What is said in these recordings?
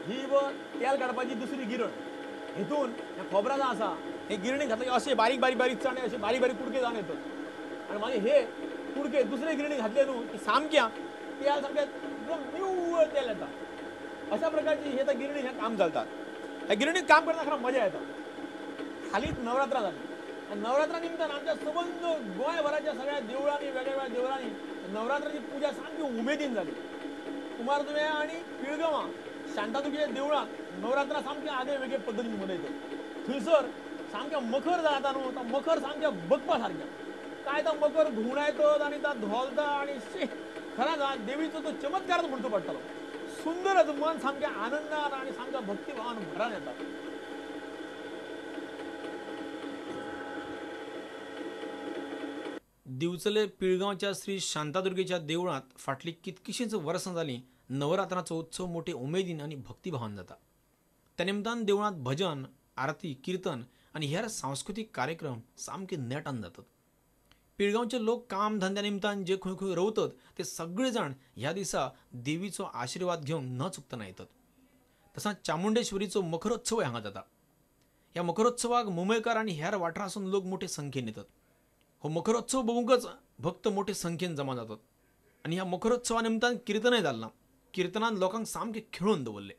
ही तेल काडपाची दुसरी गिरण. हितून हे खोबरां जां आसा हे गिरणी घातले अशे बारीक बारीक बारीक चणे अशे बारीक बारीक कुडके जावन येतात आनी मागीर हे कुडके दुसरे गिरणी घातले न्हू की सामक्या तेल सामकें एकदम निवळ तेल येता. अशा प्रकारची हे त्या गिरणी हें काम चलतात. ह्या गिरणीत काम करतना खरें मजा येता. हालींच नवरात्रां जाली आनी नवरात्रा निमतान आमच्या सबंद गोंयभराच्या सगळ्या देवळांनी वेगळ्या देवळांनी नवरात्राची पुजा सामकी उमेदीन जाली. कुमारजुंव्या आनी पिळगांवां शांतादुर्गेच्या देवळांत नवरात्रां सामकी आगळे वेगळे पद्दतीन मनयतात. थंयसर सामकें मखर जाता न्हू तो मखर सामकें बघपा सारकें. काय तो मखर घुंवडायतात आनी तो धोलता आनी शी खरेंच देवीचो तो चमत्कारच म्हणचो पडटलो. सुंदरच मन सामकें आनंदान आनी सामक्या भक्तिभावान भरान येता. दिवचले पिळगांवच्या श्री शांतादुर्गेच्या देवळांत फाटलीं कितकीशींच वर्सां जालीं नवरात्रांचो उत्सव मोटे उमेदीन आनी भक्तिभावान जाता. त्या निमतान देवळांत भजन, आरती, किर्तन आनी हेर सांस्कृतीक कार्यक्रम सामके नेटान जातात. पिळगांवचे लोक काम धंद्या निमतान जे खंय खंय रवतात ते सगळे जाण ह्या दिसा देवीचो आशिर्वाद घेवंक न चुकतना येतात. तसांच चामुंडेश्वरीचो मखरोत्सवय हांगा जाता. ह्या मखरोत्सवाक मुंबयकार आनी हेर वाठारांसून लोक मोटे संख्येन येतात. हो मखरोत्सव बघूंकच भक्त मोठे संख्येन जमा जातात आनी ह्या मखरोत्सवा निमतान किर्तनय जालां. किर्तनान लोकांक सामके खेळून दवरले.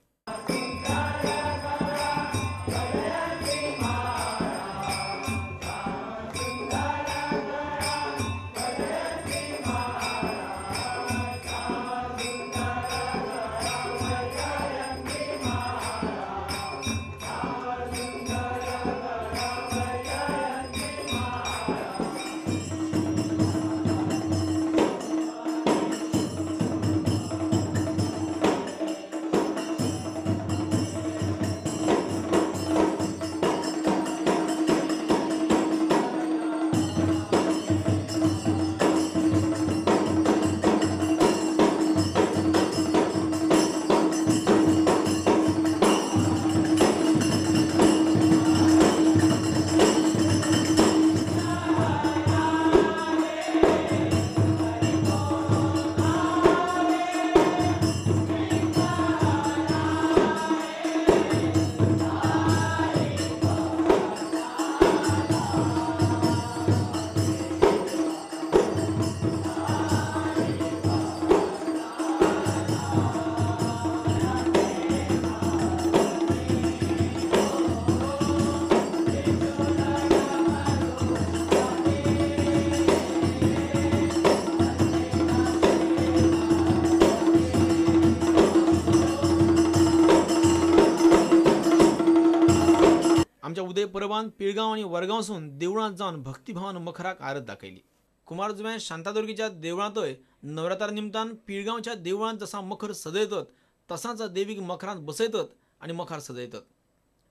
आमच्या उदय परबान पिळगांव आनी वरगांवसून देवळांत जावन भक्तिभावान मखराक आरत दाखयली. कुमारजुंव्या शांतादुर्गेच्या देवळांतय नवरात्रा निमतान पिळगांवच्या देवळांत जसा मखर सजयतात तसांच देवीक मखरांत बसयतात आनी मखार सजयतात.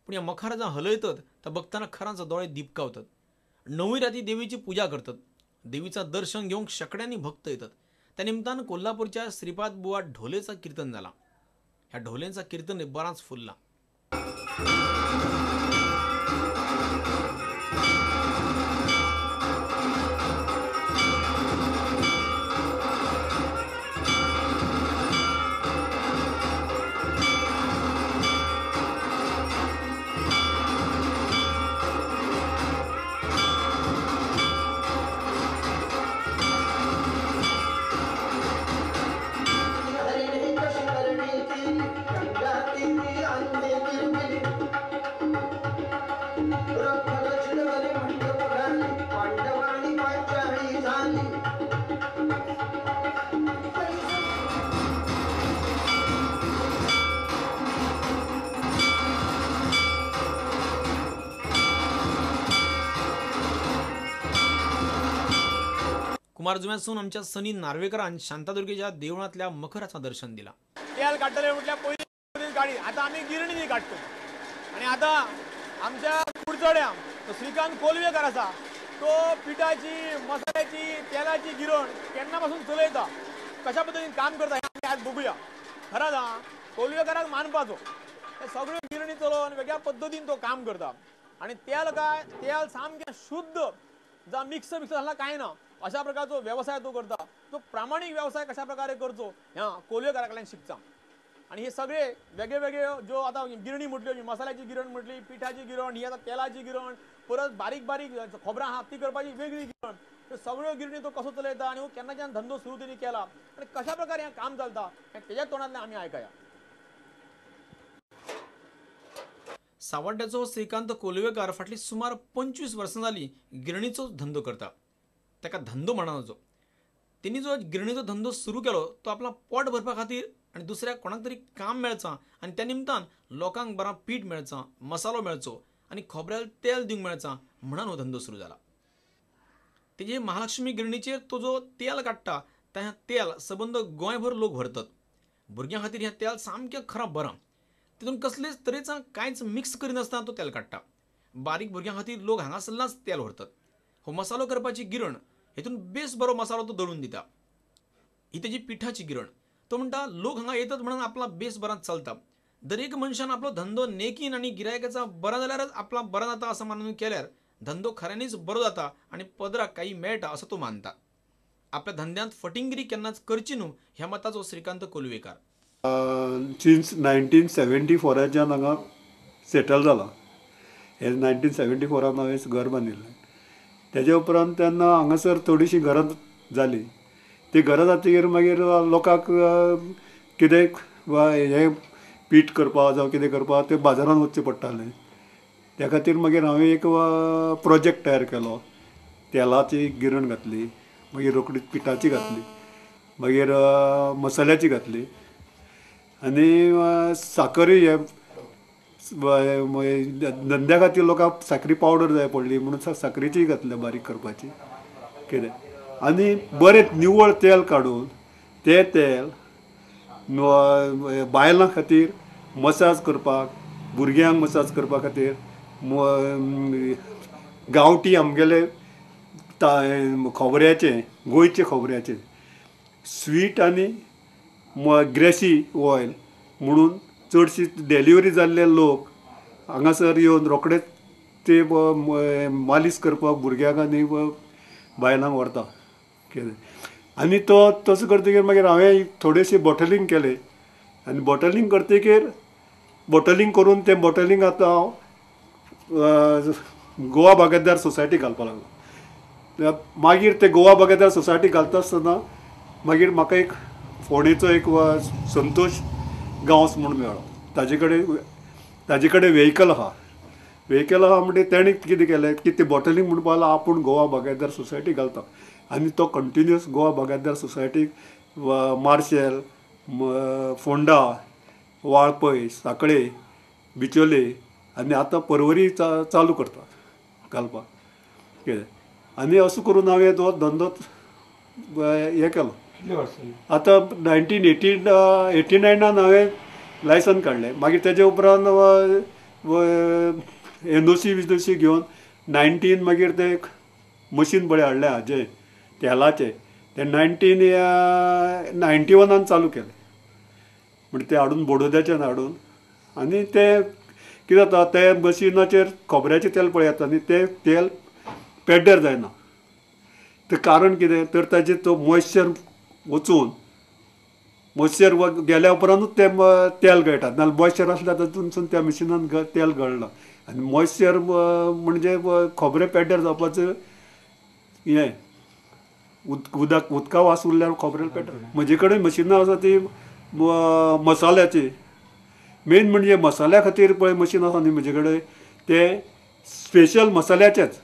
पूण ह्या मखार जां हलयतात तर भक्तांना खरांच दोळे दिपकावतात. णवूय राती देवीची पुजा करतात. देवीचा दर्शन घेवंक शेकड्यांनी भक्त येतात. त्या निमतान कोल्हापूरच्या श्रीपाद बुवा ढोलेचा कीर्तन जाला. ह्या ढोलेंचा कीर्तन बराच फुलला. कुमारजुंव्यासून आमच्या सनी नार्वेकरान शांतादुर्गेच्या देवळांतल्या मखराचा दर्शन दिला. तेल काडटले म्हटल्यार पयली गाडी आतां आमी गिरणींनी काडटा आनी आतां आमच्या कुडचड्यां श्रीकांत कोलवेकर आसा तो पिठाची, मसाल्याची, तेलाची गिरण केन्ना पासून चलयता, कशा पद्दतीन काम करता हें आमी आज बघूया. खरेंच आं, कोलवेकराक मानपाचो, हे सगळ्यो गिरणी चलोवन वेगळ्या पद्दतीन तो काम करता आनी तेल काय तेल सामकें शुद्ध जावं मिक्स मिक्स जाल्यार कांय ना अशा प्रकारचो वेवसाय तो करता. तो प्रामाणीक वेवसाय कशा प्रकारे करचो ह्या कोलवेकरा कडल्यान शिकचा. आनी हे सगळे वेगळे वेगळे ज्यो आतां गिरणी म्हटल्यो, मसाल्याची गिरण म्हटली, पिठाची गिरण, ही आतां तेलाची गिरण, परत बारीक बारीक खोबरां आहा ती करपाची वेगळी गिरण, त्यो सगळ्यो गिरणी तो कसो चलयता आनी हो केन्नाच्यान धंदो सुरू तेणी केला आनी कशा प्रकारे हें काम चलता हें तेज्या तोंडांतल्यान आमी आयकया. सावड्ड्याचो श्रीकांत कोलवेकार फाटली सुमार 25 वर्सां जाली गिरणीचो धंदो करता. ताका धंदो म्हणा तेणी जो गिरणीचो धंदो सुरू केलो तो आपला पोट भरपा खातीर आनी दुसऱ्या कोणाक तरी काम मेळचा आनी त्या निमतान लोकांक बरा पीठ मेळचा, मसालो मेळचो आनी खोबऱ्याल तेल दिवंक मेळचा म्हणून हो धंदो सुरू जाला. तेजे महालक्ष्मी गिरणीचेर तो जो तेल काडटा तें तेल सबंद गोंयभर लोक व्हरतात. भुरग्यां खातीर हें तेल सामकें खराब बरां, तितून कसलेच तरेचा कांयच मिक्स करिनासतना तो तेल काडटा. बारीक भुरग्यां खातीर लोक हांगासरलाच तेल व्हरतात. हो मसालो करपाची गिरण हेतून बेस बरो मसालो तो दळून दिता. ही तेजी पिठाची गिरण. तो म्हणटा लोक हांगा येतात म्हणून आपला बेस बरा चलता. दरेक मनशान आपलो धंदो नेकीन आनी गिरायकाचा बरा जाल्यारच आपला बरा जाता असं मानून केल्यार धंदो खऱ्यांनीच बरो जाता आनी पदराक काही मेळटा असो तो मानता. आपल्या धंद्यांत फटिंगिरी केन्नाच करची न्हू ह्या मताचो श्रीकांत कोलवेकार. सिन्स 1974 हांगा सेटल जाला. हे 1974 हांवें घर बांदिल्लें. तेजे उपरांत तेन्ना हांगासर थोडीशीं घरां जालीं. ती घरां जातकीर मागीर लोकांक कितें हें पीठ करपाक जावं कितें करपाक तें बाजारान वचचें पडटालें. त्या खातीर मागीर हांवें एक प्रोजेक्ट तयार केलो. तेलाची गिरण घातली, मागीर रोखडी पिठाची घातली, मागीर मसाल्याची घातली आनी साकरी हे धंद्या खातीर लोकांक साकरी पावडर जाय पडली म्हणून साकरीची घातल्या बारीक करपाची कितें. आनी बरें निवळ तेल काडून तें तेल बायलां खातीर मसाज करपाक, भुरग्यांक मसाज करपा खातीर, गांवठी आमगेले खोबऱ्याचें, गोंयचे खोबऱ्याचें स्वीट आनी ग्रेसी ऑयल म्हणून चडशी डिलिव्हरी जाल्ले लोक हांगासर येवन रोखडेच ते मालीश करपाक भुरग्यांक आनी बायलांक व्हरता कितें. आनी तो तसो करतकीर मागीर हांवें थोडेशें बॉटलिंग केलें आनी बॉटलिंग करतकीर बॉटलिंग करून तें बॉटलिंग आतां हांव गोवा बागायतदार सोसायटी घालपाक लागलो. मागीर ते गोवा बागायतदार सोसायटी घालता आसतना मागीर म्हाका एक फोंडेचो एक संतोष गांवस म्हूण मेळ्ळो. ताजे कडेन व्हेकल आहा. व्हेकल आहा म्हणजे तेणें कितें केलें की ते बॉटलिंग म्हणपाक लागलो आपूण गोवा बागायतदार सोसायटी घालता आनी तो कंटिन्युअस गोवा बागायतदार सोसायटीक मार्शेल, फोंडा, वाळपय, सांखळे, बिचोले आनी आतां परवरी चालू करता घालपाक कितें. आनी असो करून हांवें तो धंदो हें केलो. आतां 1989 हांवें लायसन काडलें. मागीर तेजे उपरांत एनओसी विनोसी घेवन 19 मागीर ते मशीन पळय हाडलें हाजें तेलाचें, तें 1991 चालू केलें. म्हणजे तें हाडून बडोद्याच्यान हाडून आनी तें कितें जाता ते मशिनाचेर खोबऱ्याचें तेल पळय येता आनी तें तेल पेड्ड्यार जायना. तें कारण कितें तर ताजें तो मॉयश्चर वचून मॉयश्चर गेल्या उपरांतूच तें तेल गळटा, नाजाल्यार मॉयश्चर आसल्यार तातूंतसून त्या मशिनान तेल गळना. आनी मॉयश्चर म्हणजे खोबरें पेड्ड्यार जावपाचें हें उदक उदका वास उरल्यार खोबरें पेड्ड्यार. म्हजे कडेन मशिनां आसा ती मसाल्याची, मेन म्हणजे मसाल्या खातीर पळय मशीन आसा न्ही म्हजे कडेन, तें स्पेशल मसाल्याचेंच,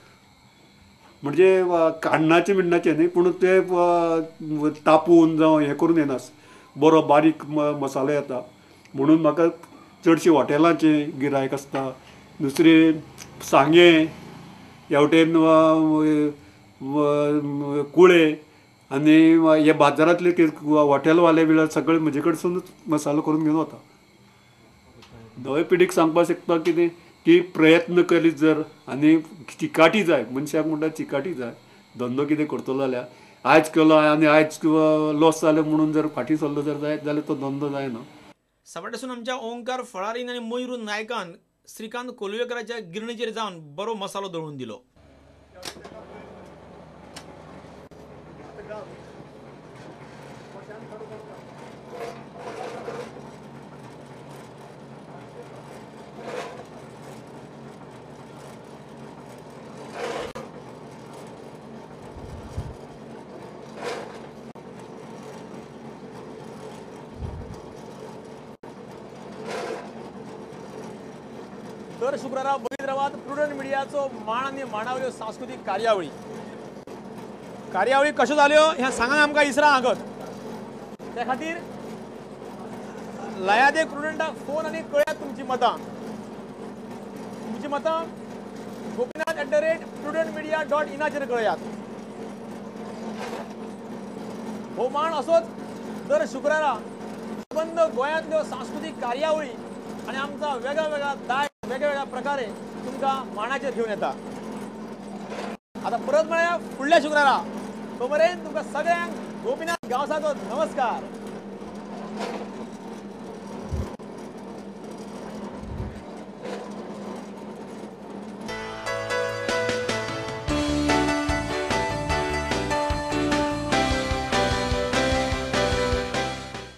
म्हणजे काण्णाचें बिण्णाचें न्ही, पूण ते तापून जावं हें करून येना, बरो बारीक मसालो येता. म्हणून म्हाका चडशीं हॉटेलांचें गिरायक आसता. दुसरी सांगें ह्या वटेन कुळे आनी हे बाजारांतले हॉटेलवाले बिळ्यार सगळे म्हजे कडसूनच मसालो करून घेवन वता. नवे पिढीक सांगपाक शकता कितें की प्रयत्न करीत जर आनी चिकाटी जाय, मनशाक म्हणटा चिकाटी जाय. धंदो कितें करतलो जाल्यार आयज केलो आनी आयज लॉस जालें म्हणून जर फाटीं सरलो जर जायत जाल्यार तो धंदो जायना. सावड्डेसून आमच्या ओंकार फळारीन आनी मयूर नायकान श्रीकांत कोलवेकराच्या गिरणीचेर जावन बरो मसालो दळून दिलो. दर शुक्रारा बघीत रावात प्रुडंट मिडियाचो माण आनी माणावल्यो सांस्कृतीक कार्यावळी. कार्यावळी कश्यो जाल्यो हें सांगात आमकां इसरा आगत. त्या खातीर लायात एक प्रुडंटाक फोन आनी कळयात तुमची मतां. तुमची मतां Gopinath @prudentmedia.in कळयात. हो माण असोच दर शुक्रारा सबंद गोंयांतल्यो सांस्कृतीक कार्यावळी आनी आमचा वेगळा वेगळा दाय वेगळ्या वेगळ्या प्रकारे तुमकां माणाचेर घेवन येता. आतां परत मेळया फुडल्या शुक्रारा. तो मेरेन तुमकां सगळ्यांक गोपीनाथ गांवसाचो नमस्कार.